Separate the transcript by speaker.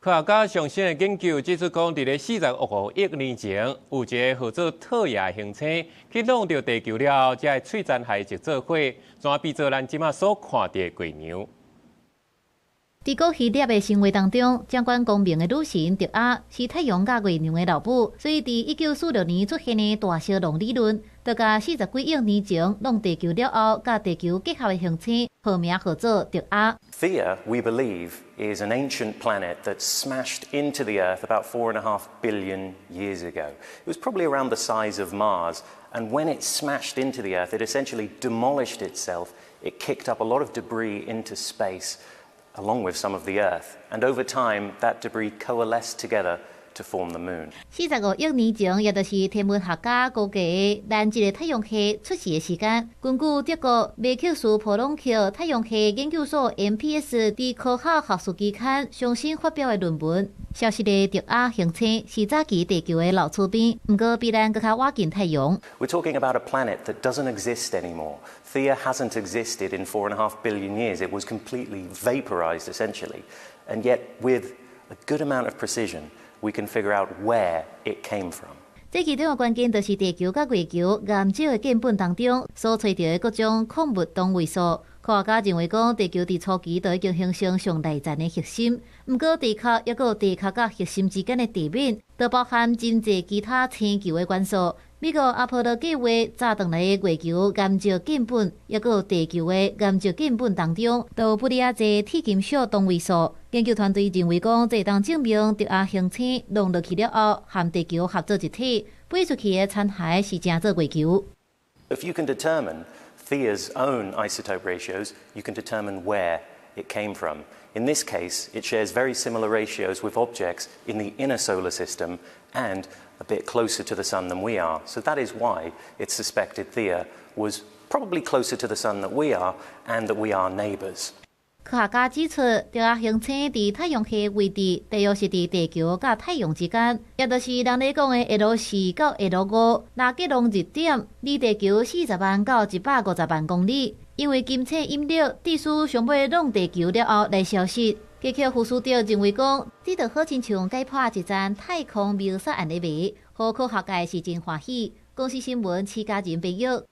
Speaker 1: 科學家上新的研究指出，講佇咧45億年前，有一个號做特亞行星去挵著地球了後，這个碎殘骸就做伙，怎變做咱這馬所看著的月娘。
Speaker 2: 佇古希臘的神話當中，掌管光明的女神特亞是太陽佮月娘的老母，所以佇1946年出現的大燒龍理論，就共40幾億年前挵地球了後，佮地球結合的行星號名號做特亞。
Speaker 3: Theia, we believe, is an ancient planet that smashed into the Earth about 4.5 billion years ago. It was probably around the size of Mars, and when it smashed into the Earth, it essentially demolished itself. It kicked up a lot of debris into space, along with some of the Earth. And over time, that debris coalesced together to form the moon.
Speaker 2: 45億年前，也就是天文學家估計咱這个太陽系出世的時間。根據德國馬克斯普朗克太陽系研究所 MPS 佇科學學術期刊上新發表的論文，消失的特亞行星是早期地球的老厝邊，毋過比咱閣較倚近太陽。
Speaker 3: We're talking about a planet that doesn't exist anymore. Theia hasn't existed in 4.5 billion years. It was completely vaporized, essentially. And yet, with a good amount of precision, we can figure out where it came from.
Speaker 2: 這其中的關鍵就是地球佮月球岩石的建本當中所揣著的各種礦物同位素。科學家認為講，地球佇初期就已經形成上內層的核心，毋過地殼抑閣有地殼佮核心之間的地面，都包含真濟其他星球的元素。美國阿波羅計畫炸轉來的月球岩石建本，抑閣有地球的岩石建本當中，都有不哩仔濟鐵金屬同位素。研究團隊認為講，這會當證明特亞行星挵落去了後，和地球合作一體，飛出去的殘骸是成做月球。
Speaker 3: If you can determine Theia's own isotope ratios, you can determine where it came from. In this case, it shares very similar ratios with objects in the inner solar system and a bit closer to the sun than we are. So that is why it's suspected Theia was probably closer to the sun than we are and that we are neighbors.
Speaker 2: 科學家指出，特亞行星佇太陽系位置，大約是佇地球佮太陽之間，也就是人咧講的 L 4到 L5拉格朗日點，離地球40萬到150萬公里。因為金星引力，致使上尾挵地球了後來消失。傑克福斯特認為講，這就好親像解破一層太空謀殺案的謎，予科學界是真歡喜。公視新聞，徐家仁編譯。